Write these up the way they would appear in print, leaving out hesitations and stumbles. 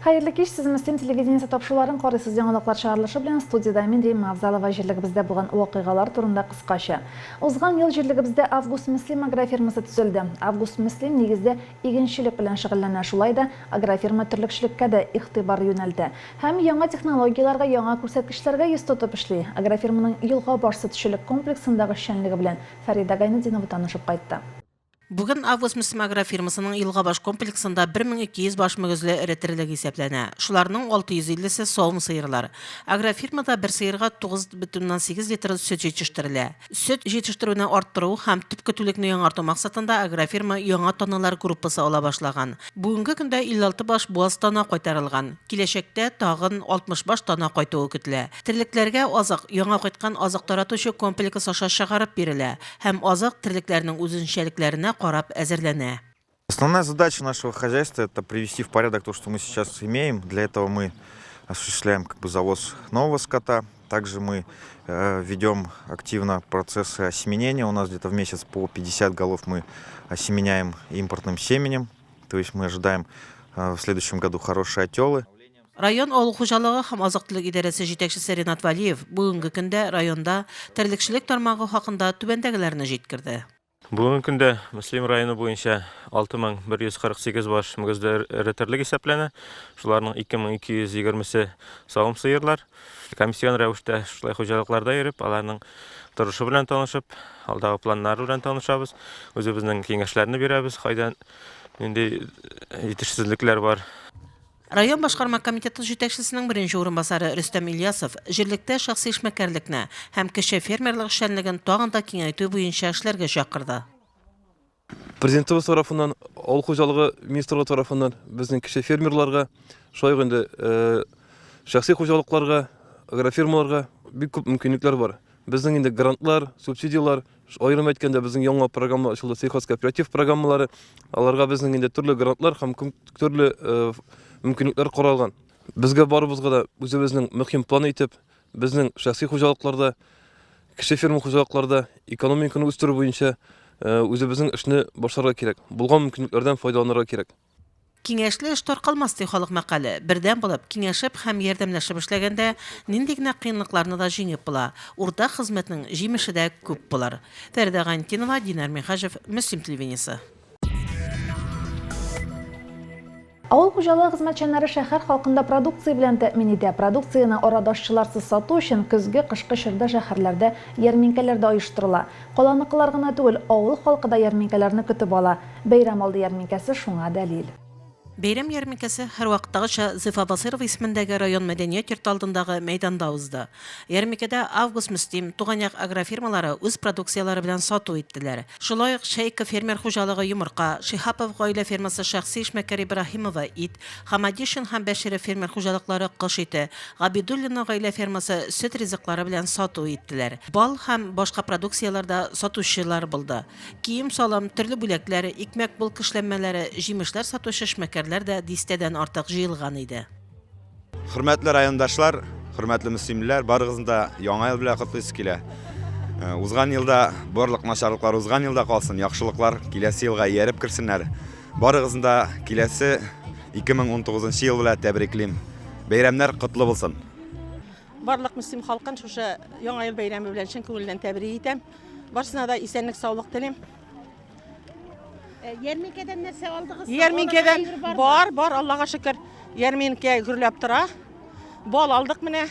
Хәерле кич, сез Мөслим телевидениесе тапшыруларын карыйсыз. Яңалыклар чыгарылышы белән студиядә мин Римма Авзалова. Җирлегебездә булган вакыйгалар турында кыскача. Узган ел җирлегебездә Август Мөслим агрофирмасы төзелде. Август Мөслим нигездә игенчелек белән шөгыльләнә, шулай да агрофирма терлекчелеккә дә игътибар юнәлтә. Һәм яңа технологияләргә, яңа күрсәткечләргә йөз тотып эшли. Агрофирманың Елга-Баш сөтчелек комплексындагы эшчәнлеге белән Фәридә Гайнетдинова танышып кайтты. Бүген Август Мөслим агрофирмасының Елгабаш комплексында 1200 баш мөгезле эре терлек исәпләнә. Шуларның 650 се савым сыерлар. Агрофирмада бер сыерга 9,8 литр сөт җитештерелә. Сөт җитештерүне арттыру һәм төп көтүлекне яңарту максатында агрофирма яңа таналар группасы ала башлаган. Бүгенге көндә 56 баш буаз тана кайтарылган. Киләчәктә тагын 60 баш тана кайтуы көтелә. Терлекләргә азык яңа кайткан азык таратучы комплекс аша чыгарып бирелә. Һәм азык терлекләрнең үзенчәлекләренә карап әзерләнә. Основная задача нашего хозяйства это привести в порядок то, что мы сейчас имеем. Для этого мы осуществляем как бы завоз нового скота. Также мы э, ведем активно процессы осеменения. У нас где-то в месяц по 50 голов мы осеменяем импортным семенем. То есть мы ожидаем э, в следующем году хорошие отелы. Район авыл хуҗалыгы һәм азык-төлек идарәсе җитәкчесе Ринат Вәлиев бүгенге көндә районда терлекчелек тармагы хакында түбәндәгеләрне җиткерде. Бүгенге көндә Мөслим районы буенча 6148 баш мөгезле эре терлек исәпләнә. Шуларның 2220-се савым сыерлар. Комиссион рәвештә шулай хуҗалыкларда йөреп, аларның торышы белән танышып, алдагы планнары белән танышабыз. Үзебезнең киңәшләрне бирәбез, кайда нинди җитешсезлекләр бар. Район башкарма комитеты җитәкчесенең беренче урынбасары Рөстәм Ильясов җирлектә шәхси эшмәкәрлекне һәм кече фермерлык эшчәнлеген тагын да киңәйтү буенча эшләргә чакырды. Президентыбыз тарафыннан, авыл хуҗалыгы министрлыгы тарафыннан безнең кече фермерларга, шулай ук инде шәхси хуҗалыкларга, агрофирмаларга бик күп мөмкинлекләр бар. Безнең инде грантлар, субсидияләр, аерым әйткәндә, безнең яңа программа ачылды, сельхозкооператив программалары. Аларга безнең инде төрле грантлар һәм төрле э, мөмкинлекләр каралган. Безгә барыбызга да үзебезнең мөһим план итеп, безнең шәхси хуҗалыкларда, кече ферма хуҗалыкларда экономиканы үстерү буенча э, үзебезнең эшне башларга кирәк. Булган мөмкинлекләрдән файдаланырга кирәк. Киңәшле эш таркалмас, ди халык мәкале. Бердәм булып, киңәшеп һәм ярдәмләшеп эшләгәндә, нинди генә кыенлыкларны да җиңеп була. Уртак хезмәтнең җимеше дә күп булыр. Фәридә Гайнетдинова, Динар Минһаҗев, Мөслим телевидениесе. Авыл хуҗалыгы хезмәтчәннәре шәһәр халкын да продукция белән тәэмин итә. Продукцияне арадашчыларсыз сату өчен көзге-кышкы чорда шәһәрләрдә ярминкәләр дә оештырыла. Каланыкылар гына түгел, авыл халкы да ярминкәләрне көтеп ала. Бәйрәм алды ярминкәсе шуңа дәлил. Бәйрәм ярминкәсе, һәрвакыттагыча, Зифа Басыйрова исемендәге район мәдәният йорты алдындагы мәйданда узды. Ярминкәдә Август-Мөслим, Туган як агрофирмалары үз продукцияләре белән сату иттеләр. Шулай ук Чайка фермер хуҗалыгы йомырка, Шиһапов гаилә фермасы шәхси эшмәкәр Ибраһимова ит, Хамадишин һәм Бәширов фермер хуҗалыклары кош ите, Габидуллина гаилә фермасы сөт ризыклары белән сату иттеләр. Бал һәм башка продукцияләр дә сатучылар булды. Кием-салым, төрле бүләкләр, икмәк-булка эшләнмәләре, җимешләр сатучы эшмәкәрләр дә дистәдән артык җыелган иде. Хөрмәтле райондашлар, хөрмәтле мөслимлеләр, барыгызны да Яңа ел белән котлыйсы килә. Э, узган елда барлык начарлыклар узган елда калсын, яхшылыклар киләсе елга ияреп керсеннәр. Барыгызны да киләсе 2019 ел белән тәбриклим. Бәйрәмнәр котлы булсын. Барлык мөслим халкын шушы Яңа ел бәйрәме белән чын күңелдән тәбрик итәм. Барсына да исәнлек, саулык телим. Э, ярминкәдән нәрсә алдыгыз? Ярминкәдән бар, бар, Аллага шөкер. Ярминкә гөрләп тора. Бал алдык менә.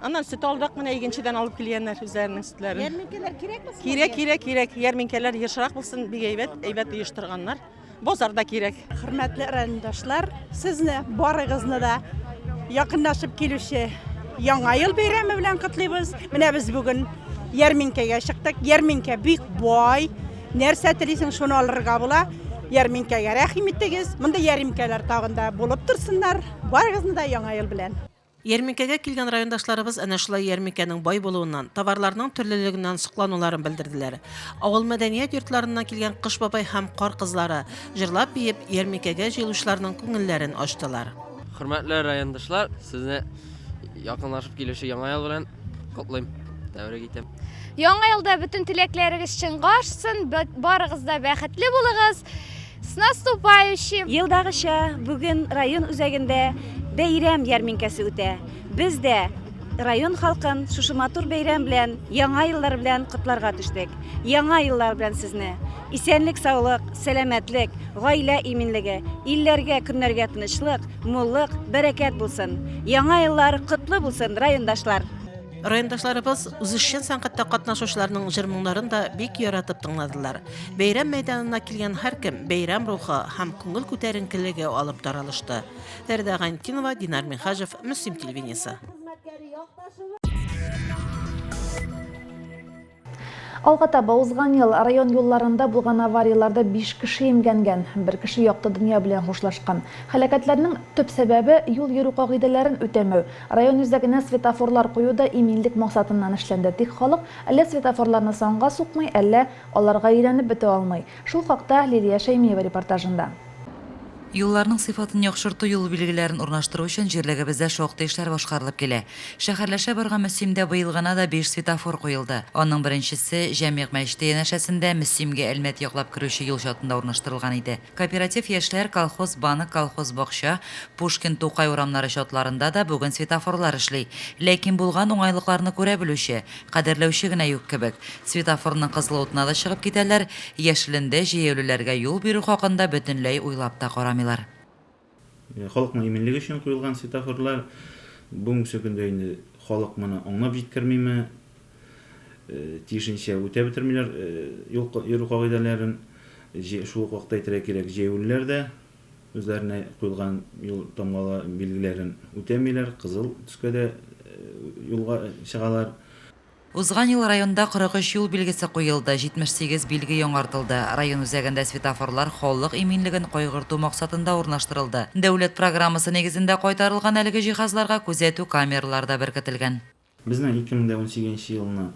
Аннан сөт алдык менә игенчедән алып килгәннәр үзләренең сөтләрен. Ярминкәләр кирәкме? Кирәк, кирәк, кирәк. Ярминкәләр ешрак булсын, бик әйбәт, әйбәт оештырганнар. Базар да кирәк. Хөрмәтле райондашлар, сезне барыгызны да якынлашып килүче Яңа ел бәйрәме белән котлыйбыз. Менә без бүген ярминкәгә чыктык. Ярминкә бик бай. Нәрсә телисең, шуны алырга була. Ярминкәгә рәхим итегез. Мондый ярминкәләр тагын да булып торсыннар. Барыгызны да Яңа ел белән. Ярминкәгә килгән райондашларыбыз әнә шулай ярминкәнең бай булуыннан, товарларның төрлелегеннән соклануларын белдерделәр. Авыл мәдәният йортларыннан килгән Кыш бабай һәм Кар кызлары, җырлап-биеп, ярминкәгә җыелучыларның күңелләрен ачтылар. Хөрмәтле райондашлар, сезне якынлашып килүче Яңа ел белән котлыйм, тәбрик итәм. Яңа елда бөтен теләкләрегез чынга ашсын, барыгыз да бәхетле булыгыз. С наступающим! Елдагыча, бүген район үзәгендә бәйрәм ярминкәсе үтә. Без дә район халкын шушы матур бәйрәм белән, Яңа еллар белән котларга төштек. Яңа еллар белән сезне! Исәнлек-саулык, сәламәтлек, гаилә иминлеге, илләргә, көннәргә тынычлык, муллык, бәрәкәт булсын! Яңа еллар котлы булсын, райондашлар! Райондашларыбыз үзешчән сәнгатьтә катнашучыларның җыр-моңнарын да бик яратып тыңладылар. Бәйрәм мәйданына килгән һәркем бәйрәм рухы һәм күңел күтәренкелеге алып таралышты. Фәридә Гайнетдинова, Динар Минһаҗев, Мөслим телевидениесе. Алга таба узган ел район юлларында булган аварияләрдә 5 кеше имгәнгән, бер кеше якты дөнья белән хушлашкан. Һәлакәтләрнең төп сәбәбе, юл йөрү кагыйдәләрен үтәмәү. Район үзәгенә светофорлар кую да иминлек максатыннан эшләнде. Тик халык әллә светофорларны санга сукмый, әллә аларга өйрәнеп бетә алмый. Шул хакта Лилия Шәймиева репортажында. Юлларның сыйфатын яхшырту, юл билгеләрен урнаштыру өчен җирлегебездә шактый эшләр башкарылып килә. Шәһәрләшә барган Мөслимдә быел гына да биш светофор куелды. Аның беренчесе Җәмигъ мәчете янәшәсендә Мөслимгә Әлмәт яклап керүче юл чатында урнаштырылган иде. Кооператив Яшьләр, Колхоз банк, Колхоз бакча, Пушкин, Тукай урамнары чатларында да бүген светофорлар эшли. Ләкин булган уңайлыкларны күрә белүче, кадерләүче генә юк кебек. Светофорның кызыл утына да чыгып китәләр, яшелендә җәяүлеләргә юл бирү хакында бөтенләй уйлап та карамыйлар. Халыкның иминлеге өчен куелган светофорлар бүгенге көндә инде халык моны аңлап җиткермиме, тиешенчә үтәп бетермиләр юл йөрү кагыйдәләрен. Шул ук вакытта әйтергә кирәк, җәяүлеләр дә үзләренә куелган юл тамгалы билгеләрен үтәмиләр, кызыл төскә дә юлга чыгалар. Узган ел районда 43 юл билгесе куелды, 78 билге яңартылды. Район үзәгендә светофорлар халык иминлеген кайгырту максатында урнаштырылды. Дәүләт программасы нигезендә кайтарылган әлеге җиһазларга күзәтү камералары да беркетелгән. Безнең 2018 нче елны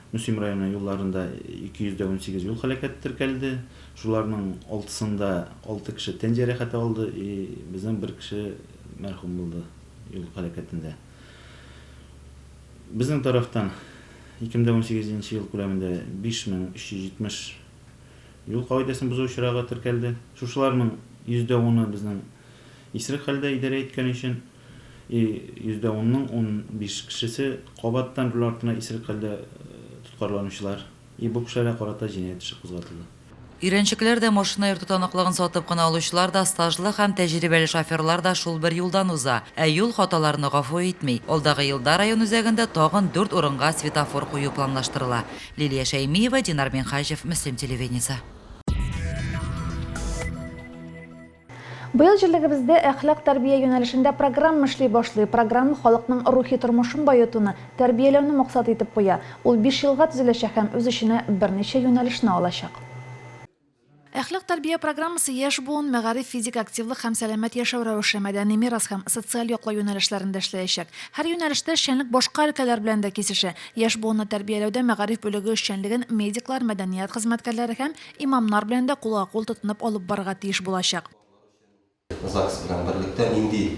Мөслим районы юлларында 218 юл һәлакәте теркәлде. Шуларның алтысында алты кеше тән җәрәхәте алды и безнең бер кеше мәрхүм булды юл һәлакәтендә. Безнең тарафтан 2018 нче ел күләмендә 5370 юл кагыйдәсен бозу очрагы теркәлде. Шушыларның йөздә уны безнең исерек хәлдә идарә иткән өчен и йөздә унның 15 кешесе кабаттан руль артына исерек хәлдә тоткарланучылар. И бу кешеләргә карата җинаять эше кузгатылды. Өйрәнчекләр дә, машина йөртү таныклыгын сатып кына алучылар да, стажлы һәм тәҗрибәле шоферлар да шул бер юлдан уза. Ә юл хаталарны гафу итми. Алдагы елда район үзәгендә тагын дүрт урынга светофор кую планлаштырыла. Лилия Шәймиева, Динар Минһаҗев, Мөслим телевидениесе. Быел җирлегебездә әхлак тәрбия юнәлешендә программа эшли башлый. Программа халыкның рухи тормышын баетуны, тәрбияләүне максат итеп куя. Ул биш елга төзеләчәк һәм үз эченә берничә юнәлешне алачак. Әхлак тәрбия программасы яшь буын, мәгариф, физик активлык һәм сәламәт яшәү рәвеше, мәдәни мирас һәм социаль яклау юнәлешләрендә эшләячәк. Һәр юнәлештә эшчәнлек башка өлкәләр белән дә кисешә. Яшь буынны тәрбияләүдә мәгариф бүлеге эшчәнлеген медиклар, мәдәният хезмәткәрләре һәм Имамнар белән дә кулга-кул тотынып алып барырга тиеш булачак. ЗАГС белән берлектә нинди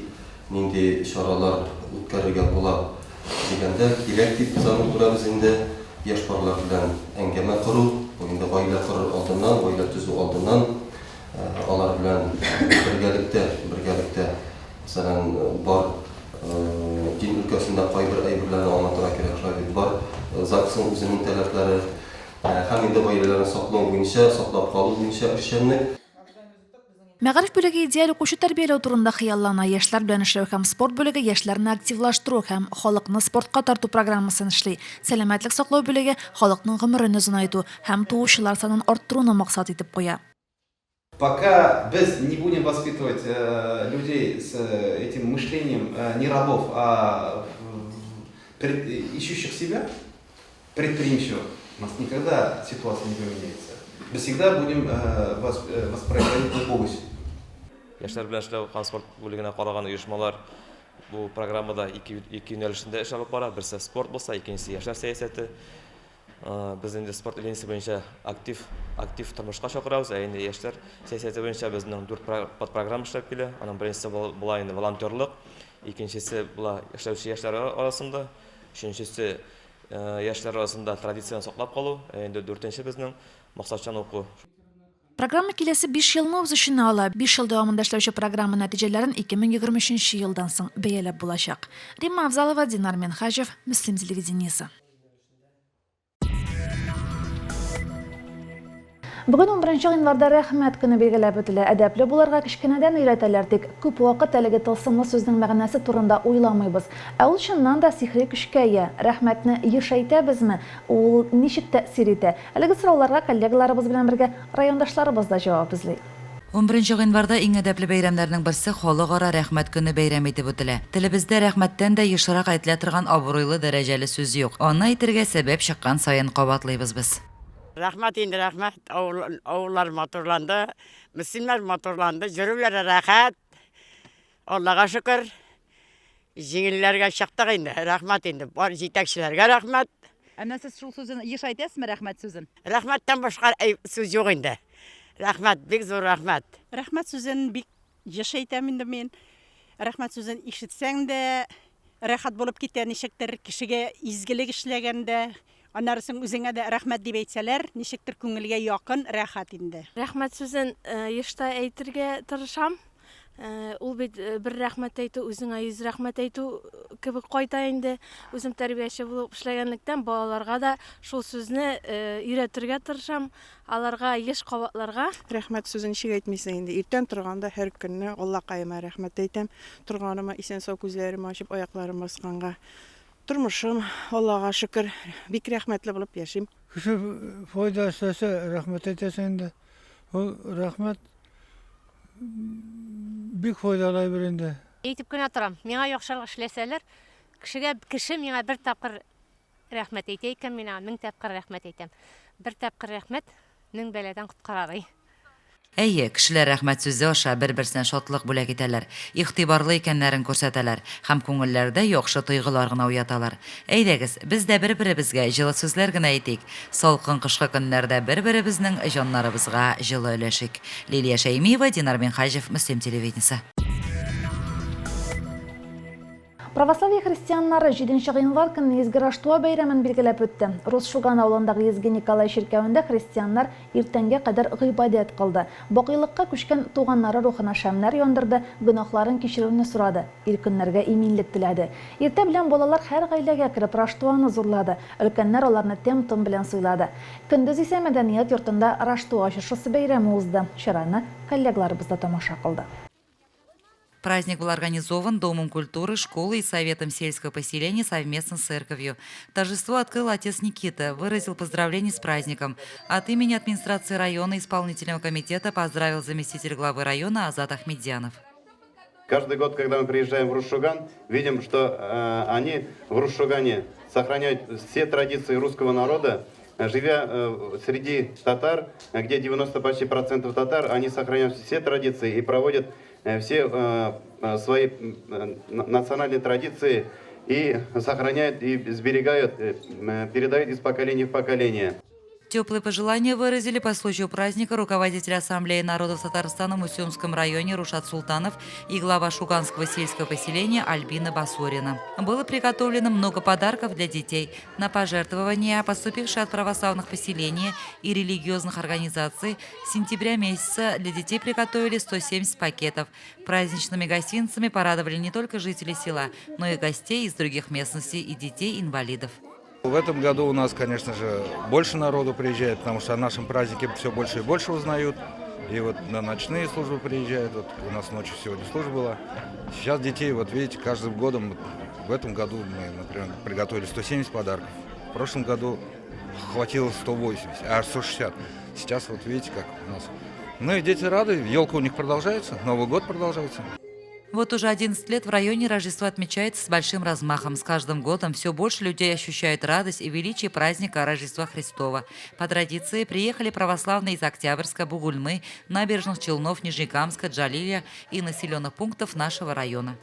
нинди чаралар үткәрергә була дигәндә, кирәк дип зарур күрәбез инде яшь парлар белән әңгәмә кору, бу инде гаилә корыр алдыннан, гаилә төзү алдыннан алар белән бергәлектә, бергәлектә, мәсәлән, бар дин өлкәсендә кайбер әйберләрне аңлатырга кирәк, шулай бит, бар ЗАГСның үзенең таләпләре. Һәм инде гаиләләрне саклау буенча, саклап калу буенча эшчәнлек. Мәгариф бүлеге идеаль укучы тәрбияләү турында хыяллана, яшьләр белән эшләү һәм спорт бүлеге яшьләрне активлаштыру һәм халыкны спортка тарту программасын эшли, сәламәтлек саклау бүлеге халыкның гомерен озынайту һәм туучылар санын арттыруны максат итеп куя. Пока без не будем воспитывать э, людей с э, этим мышлением э, не рабов, а ищущих себя, предприимчивых, у нас никогда ситуация не поменяется. Мы всегда будем воспроизводить убогость. Яшьләр белән эшләү һәм спорт бүлегенә караган оешмалар бу программада ике, ике юнәлешендә эш алып бара. Берсе спорт булса, икенчесе яшьләр сәясәте. Без инде спорт линиясе буенча актив актив тормышка чакырабыз, ә инде яшьләр сәясәте буенча безнең дүрт подпрограмма эшләп килә. Аның беренчесе була инде волонтерлык, икенчесе була эшләүче яшьләр арасында, өченчесе яшьләр арасында традицияне саклап калу, ә инде дүртенче безнең максатчан уку. Программа киләсе биш елны үз эченә ала. Биш ел дәвамында эшләүче программа нәтиҗәләрен 2023 нче елдан соң бәяләп булачак. Римма Авзалова, Динар Минһаҗев, Мөслим телевидениесе. Бүген унберенче гыйнварда Рәхмәт көне билгеләп үтелә. Әдәпле булырга кечкенәдән өйрәтәләр, тик күп вакыт әлеге тылсымлы сүзнең мәгънәсе турында уйламыйбыз. Ә ул чыннан да сихри көчкә ия. Рәхмәтне еш әйтәбезме? Ул ничек тәэсир итә? Әлеге сорауларга коллегаларыбыз белән бергә райондашларыбыз да җавап эзли. Унберенче гыйнварда иң әдәпле бәйрәмнәрнең берсе Халыкара рәхмәт көне бәйрәм итеп үтелә. Телебездә рәхмәттән дә ешрак әйтелә торган абруйлы, дәрәҗәле сүз юк. Аны әйтергә сәбәп чыккан саен кабатлыйбыз без. Рәхмәт инде, рәхмәт, авыл, авыллар матурланды, мөслимнәр матурланды, йөрүләре рәхәт, Аллага шөкер, җиңелләргә чыктык инде, рәхмәт инде, бар җитәкчеләргә рәхмәт. Ә менә сез шул сүзен еш әйтәсезме, рәхмәт сүзен? Рәхмәттән башка сүз юк инде. Рәхмәт, бик зур рәхмәт. Рәхмәт сүзен бик еш әйтәм инде мин. Рәхмәт сүзен ишетсәң дә, рәхәт булып китә ничектер, кешегә изгелек эшләгәндә, аннары соң үзеңә дә рәхмәт дип әйтсәләр, ничектер күңелгә якын, рәхәт инде. Рәхмәт сүзен еш та әйтергә тырышам. Ул бит бер рәхмәт әйтү, үзеңә 100 рәхмәт әйтү кебек кайта инде. Үзем тәрбияче булып эшләгәнлектән, балаларга да шул сүзне өйрәтергә тырышам, аларга еш кабатларга. Рәхмәт сүзен ничек әйтмисең инде. Иртән торганда һәр көнне Аллакаема рәхмәт әйтәм. Торганыма, исән-сау күзләрем ачып, аякларым басканга. Тормышым, Аллага шөкер, бик рәхмәтле булып яшим. Кеше файда эшләсә, рәхмәт әйтәсең инде. Ул рәхмәт бик файдалы әйбер инде. Әйтеп кенә торам, миңа яхшылык эшләсәләр, кешегә, кеше миңа бер тапкыр рәхмәт әйтә икән, мин аңа 1000 тапкыр рәхмәт әйтәм. Бер тапкыр рәхмәт 1000 бәладән коткара, ди. Әйе, кешеләр рәхмәт сүзе аша бер-берсенә шатлык бүләк итәләр, игътибарлы икәннәрен күрсәтәләр һәм күңелләрдә яхшы тойгылар гына уяталар. Әйдәгез, без дә бер-беребезгә җылы сүзләр генә әйтик, салкын кышкы көннәрдә бер-беребезнең җаннарыбызга җылы өләшик. Лилия Шәймиева, Динар Минһаҗев, Мөслим телевидениесе. Православие христианнары җиденче гыйнвар көнне Изге Раштуа бәйрәмен билгеләп үтте. Рус Шуган авылындагы Изге Николай чиркәвендә христианнар иртәнгә кадәр гыйбадәт кылды. Бакыйлыкка күчкән туганнары рухына шәмнәр яндырды, гөнаһларын кичерүне сорады, ил-көннәргә иминлек теләде. Иртә белән балалар һәр гаиләгә кереп Раштуаны зурлады, өлкәннәр аларны тәм-том белән сыйлады. Көндез исә мәдәният йортында Раштуа чыршысы бәйрәме узды. Чараны коллегаларыбыз да тамаша кылды. Праздник был организован Домом культуры, школой и Советом сельского поселения совместно с церковью. Торжество открыл отец Никита, выразил поздравления с праздником. От имени администрации района исполнительного комитета поздравил заместитель главы района Азат Ахмедьянов. Каждый год, когда мы приезжаем в Русшуган, видим, что они в Русшугане сохраняют все традиции русского народа. Живя среди татар, где 90 почти процентов татар, они сохраняют все традиции и проводят все свои национальные традиции и сохраняют, и сберегают, передают из поколения в поколение. Теплые пожелания выразили по случаю праздника руководитель Ассамблеи народов Татарстана в Мусюмском районе Рушат Султанов и глава Шуганского сельского поселения Альбина Басурина. Было приготовлено много подарков для детей. На пожертвования, поступившие от православных поселений и религиозных организаций, с сентября месяца для детей приготовили 170 пакетов. Праздничными гостинцами порадовали не только жителей села, но и гостей из других местностей и детей-инвалидов. В этом году у нас, конечно же, больше народу приезжает, потому что о нашем празднике все больше и больше узнают. И вот на ночные службы приезжают. Вот у нас ночью сегодня служба была. Сейчас детей, вот видите, каждым годом, в этом году мы, например, приготовили 170 подарков. В прошлом году хватило 180, а 160. Сейчас вот видите, как у нас. Ну и дети рады, елка у них продолжается, Новый год продолжается. Вот уже 11 лет в районе Рождество отмечается с большим размахом. С каждым годом все больше людей ощущают радость и величие праздника Рождества Христова. По традиции приехали православные из Октябрьска, Бугульмы, Набережных Челнов, Нижнекамска, Джалиля и населенных пунктов нашего района.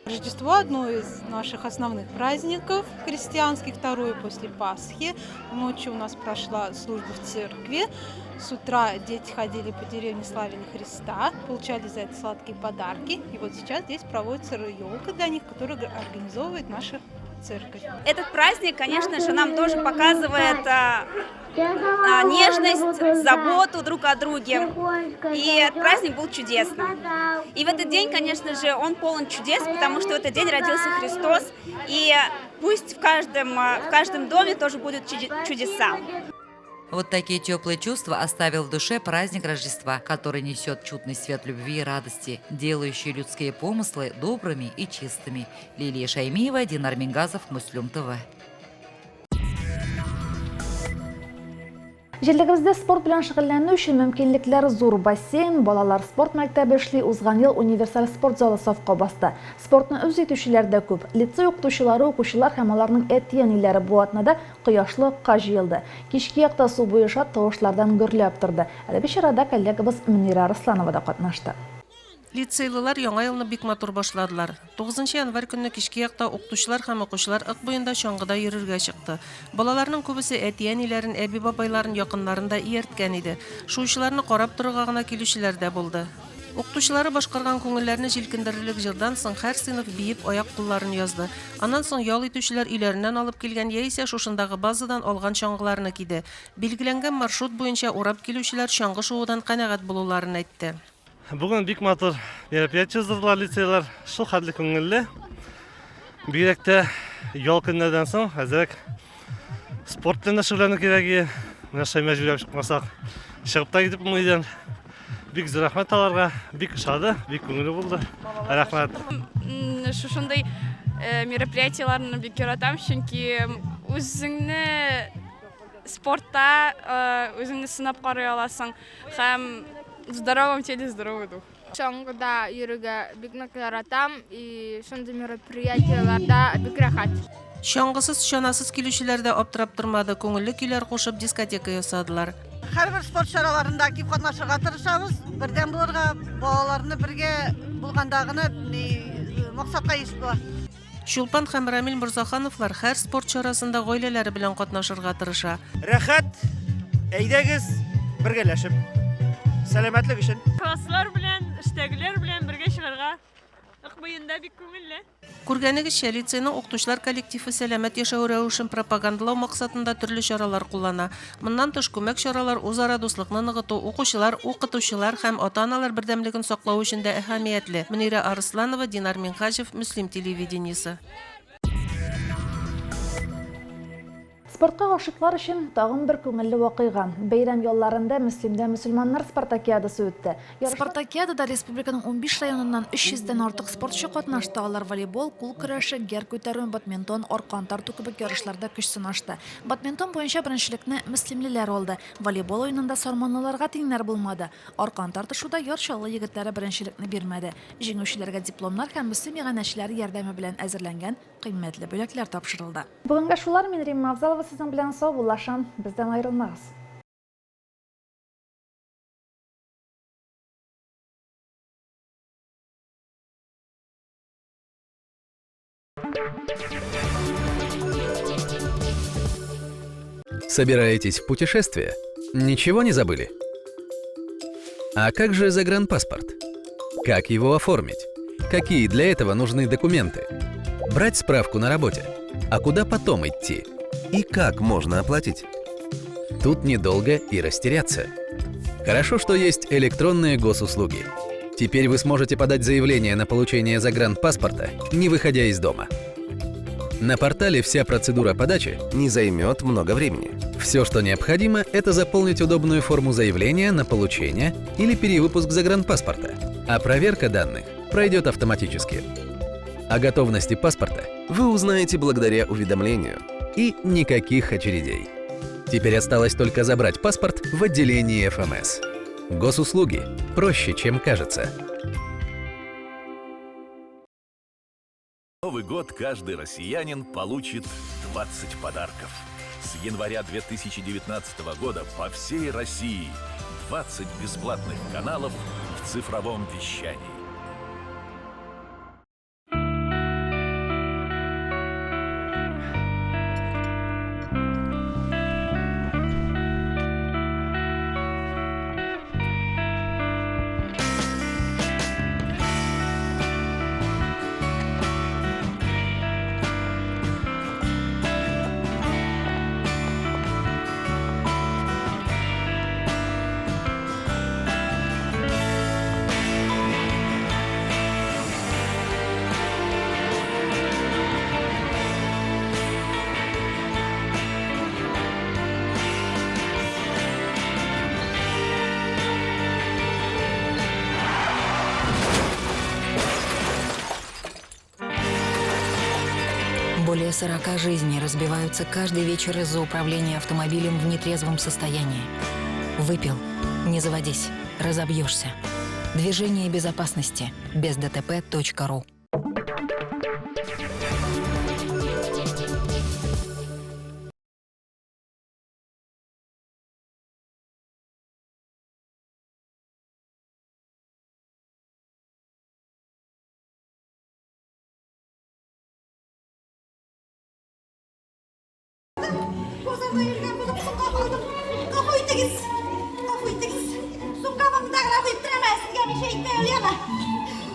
Рождество – одно из наших основных праздников христианских, второе после Пасхи. Ночью у нас прошла служба в церкви. С утра дети ходили по деревне, славили Христа, получали за это сладкие подарки. И вот сейчас здесь проводится елка для них, которую организовывает наша церковь. Этот праздник, конечно же, нам тоже показывает нежность, заботу друг о друге. И этот праздник был чудесным. И в этот день, конечно же, он полон чудес, потому что в этот день родился Христос. И пусть в каждом доме тоже будут чудеса. Вот такие теплые чувства оставил в душе праздник Рождества, который несет чудный свет любви и радости, делающий людские помыслы добрыми и чистыми. Лилия Шаймиева, Динар Мингазов, Муслюм ТВ. Җирлегебездә спорт белән шөгыльләнү өчен мөмкинлекләр зур. Бассейн, балалар спорт мәктәбе эшли, узган ел универсаль спорт залы сафка басты. Спортны үз итүчеләр дә күп. Лицей укытучылары, укучылар һәм аларның әти-әниләре бу атнада кояшлы Ыкка җыелды. Кичке якта су буе шат тавышлардан гөрләп торды. Әлеге чарада коллегабыз Мөнирә Арысланова да катнашты. Лицейлылар Яңа елны бик матур башладылар. Тугызынчы январь көнне кичке якта укытучылар һәм укучылар Ык буенда чаңгыда йөрергә чыкты. Балаларның күбесе әти-әниләрен, әби-бабайларын, якыннарын да иярткән иде. Шуучыларны карап торырга гына килүчеләр дә булды. Укытучылары башкарган күңелләрне җилкендерерлек җырдан соң һәр сыйныф биеп аяк-кулларын язды. Аннан соң ял итүчеләр өйләреннән алып килгән яисә шушындагы базадан алган чаңгыларны киде. Билгеләнгән маршрут буенча урап килүчеләр чаңгы шуудан канәгать булуларын әйтте. Бүген бик матур мероприятие уздырдылар лицейлар. Шул хәтле күңелле. Бигрәк тә ял көннәрдән соң әзрәк спорт белән дә шөгыльләнү кирәк иде. Менә шулай мәҗбүрләп чыкмасак, чыгып та китеп булмый идем. Бик зур рәхмәт аларга, бик ошады, бик күңелле булды. Рәхмәт. Шушындый э, мероприятиеләрне бик яратам, чөнки үзеңне спортта э, үзеңне сынап карый аласың һәм в здоровом теле здоровый дух. Чаңгыда йөрергә бик нык яратам и шундый мероприятиеләрдә бик рәхәт. Чаңгысыз, чанасыз килүчеләр дә аптырап тормады, күңелле көйләр кушып дискотека ясадылар. Һәрбер спорт чараларында актив катнашырга тырышабыз, бердәм булырга, балаларны бергә булганда гына максатка ирешеп була. Чулпан һәм Рамил Морзахановлар һәр спорт чарасында гаиләләре белән катнашырга тырыша. Рәхәт, әйдәгез, бергәләшеп. Сәламәтлек өчен. Класслар белән, эштәгеләр белән бергә чыгарга Ык буенда бик күңелле. Күргәнегезчә, лицейның укытучылар коллективы сәламәт яшәү рәвешен пропагандалау максатында төрле чаралар куллана. Моннан тыш, күмәк чаралар үзара дуслыкны ныгыту, укучылар, укытучылар һәм ата-аналар бердәмлеген саклау өчен дә әһәмиятле. Мөнирә Арысланова, Динар Минһаҗев, Мөслим телевидениесе. Спортка гашыйклар өчен тагын бер күңелле вакыйга. Бәйрәм ялларында Мөслимдә мөселманнар спартакиадасы үтте. Спартакиадада республиканың 15 районыннан 300 дән артык спортчы катнашты. Алар волейбол, кул көрәше, гер күтәрү, бадминтон, аркан тарту кебек ярышларда көч сынашты. Бадминтон буенча беренчелекне мөслимлеләр алды. Волейбол уенында сарманлыларга тиңнәр булмады. Аркан тартышуда Яр Чаллы егетләре беренчелекне бирмәде. Җиңүчеләргә дипломнар һәм Мөслим иганәчеләре ярдәме белән әзерләнгән кыйммәтле бүләкләр тапшырылды. Бүгенгә шулар, мин Римма Авзалова сезнең белән саубуллашам. Бездән аерылмагыз. Собираетесь в путешествие? Ничего не забыли? А как же загранпаспорт? Как его оформить? Какие для этого нужны документы? Брать справку на работе? А куда потом идти? И как можно оплатить? Тут недолго и растеряться. Хорошо, что есть электронные госуслуги. Теперь вы сможете подать заявление на получение загранпаспорта, не выходя из дома. На портале вся процедура подачи не займет много времени. Все, что необходимо, это заполнить удобную форму заявления на получение или перевыпуск загранпаспорта. А проверка данных пройдет автоматически. О готовности паспорта вы узнаете благодаря уведомлению. И никаких очередей. Теперь осталось только забрать паспорт в отделении ФМС. Госуслуги проще, чем кажется. Новый год каждый россиянин получит 20 подарков. С января 2019 года по всей России 20 бесплатных каналов в цифровом вещании. 40 жизней разбиваются каждый вечер из-за управления автомобилем в нетрезвом состоянии. Выпил. Не заводись. Разобьешься. Движение безопасности. Без ДТП.ру. Базарда йөргән булып соңга калдым. Гафу итегез. Гафу итегез. Сумкамны монда гына куеп торам ә сезгә мин әйтмәй үләме?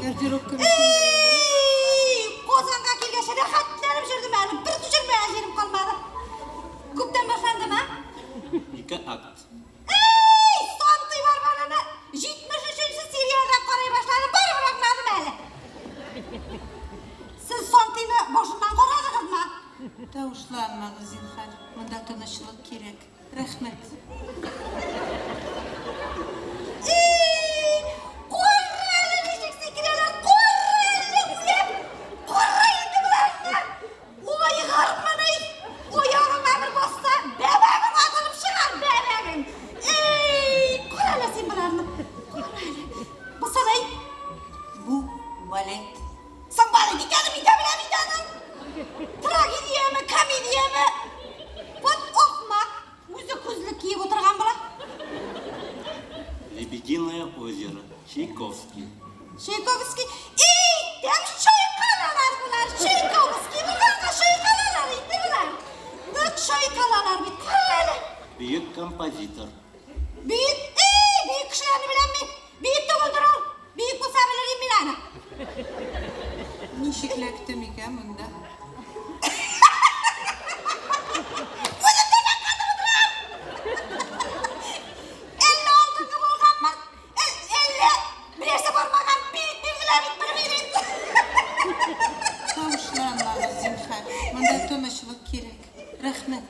Гардеробка Эй, Казанга килгәч рәхәтләнеп йөрдем әле. Бер төшермәгән җирем калмады. Күптән башландымы? Ике акт. Эй, Сантый Варвараны 73 сериядән карый башладым, барыбер аңладым әле. Сез Сантыйны башыннан карадыгызмы? Тавышланмагыз, зинһар. Монда тынычлык кирәк. Рәхмәт. Эй, кара әле ничек сикерәләр, кара әле, үләм. Кара инде боларны. Айгырмыни? Аягыңа бер басса, бәбәгең атылып чыгар, бәбәгең. Эй, кара әле син боларны. Кара әле. Басалай. Бу балет. Соң балет икәнен мин дә беләм инде аның. Трагедияме, комедияме? Вот ахмак, үзе күзлек киеп утырган була. Лебединое озеро. Чайковский. Чайковский. Эй, тәм чайкалалар болар. Чайковский булганга чайкалалар инде болар. Нык чайкалалар бит. Кара әле. Бөек композитор. Бөек, эй, бөек кешеләрне беләм мин. Бөек түгелдер ул. Бөек булса белер идем мин аны. Ничек эләктем икән монда? Үзем дә катып утырам. Әллә алдынгы булганмын, әллә берәрсе бармаган бик бирделәр бит, белмим инде. Тавышланмагыз, зинһар. Монда тынычлык кирәк. Рәхмәт.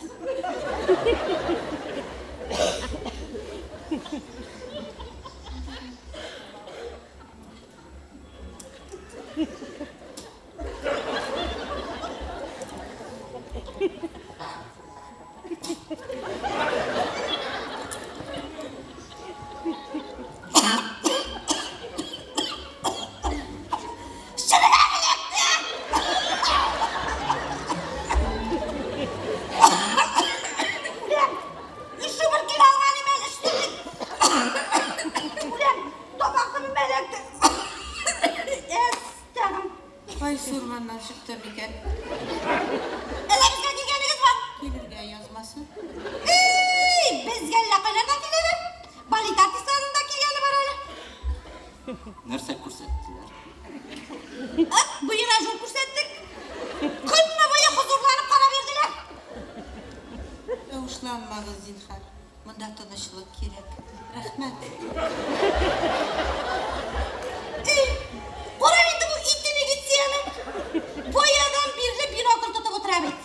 Чебегә эләкте. Үләм. Өч шубыр килә алган имән, өч Үләм. Тамак төбемә эләкте. Әстәгым. Кайсы урманнан чыкты микән? Әллә безгә килгәнегез бар? Килергә язмасын. Эй, безгә әллә кайлардан киләләр. Балет артистларының да килгәне бар әле. Нәрсә күрсәттеләр? Ат буена жол күрсәттек. Көнне буе хозурланып карап йөрделәр. Тавышланмагыз, зинһар. Монда тынычлык кирәк. Рәхмәт. Эй, кара инде бу интеллигенцияне. Баядан бирле бинокль тотып утыра бит.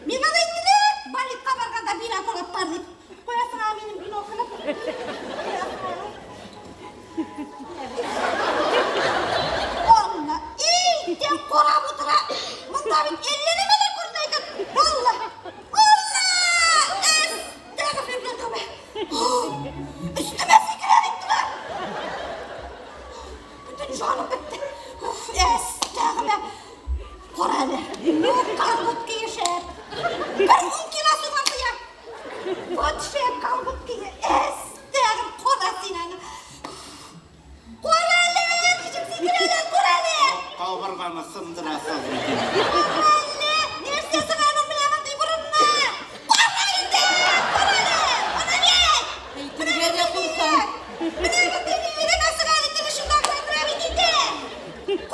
Миңа да әйттеләр, балетка барганда бинокль алып бар дип. Куясың аңа минем биноклем. Алла, эй, тем карап утыра. Монда бит әллә нәмәләр күренә икән. Алла, Алла! Әстәгъфирулла тәүбә. Өстемә сикерә бит болар. Бөтен җаным бетте. Уф, әстәгъфирулла. Кара әле. Ну, колготки шәп. Бер ун кило суган сыя. Вот шәп колготки. Әстәгъфирулла, кара син аны. Кара әле, ничек сикерәләр, кара әле. Кабырганы сындырасыз бит инде. Кара әле, нәрсә соң аның менә мондый борынны? Кара инде, кара әле, ана бит. Әйтергә дә куркам. Менә мондый нигә соң әле теге шунда гына тора бит инде.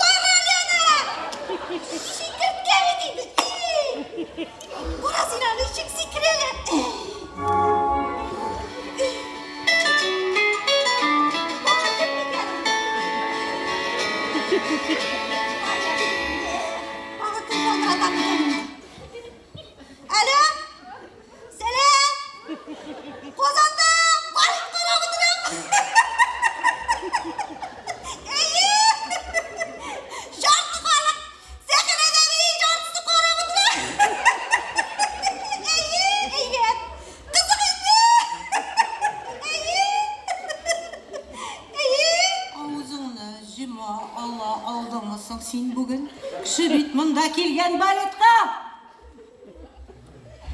Кара әле аны. Чикерткә бит инде. Эй! Кара син аны, ничек сикерәләр. син бүген? Кеше бит монда килгән балетка!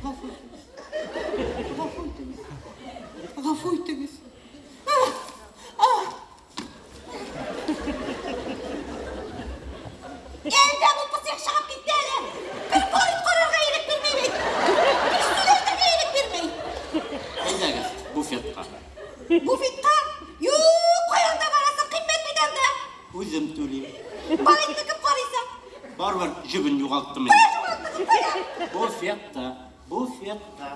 Гафу итегез. Гафу итегез. Гафу итегез. Әлдә бу пысык чыгып китте әле. Бер балет карарга ирек бирми бит. Бер сүз әйтергә ирек бирми. Әйдәгез, буфетка. Буфетка? Юк, кая анда барасың, кыйммәт бит анда. Үзем түлим. Балетны кем карыйсың? Барыбер җебен югалттым инде. Буфетта, буфетта.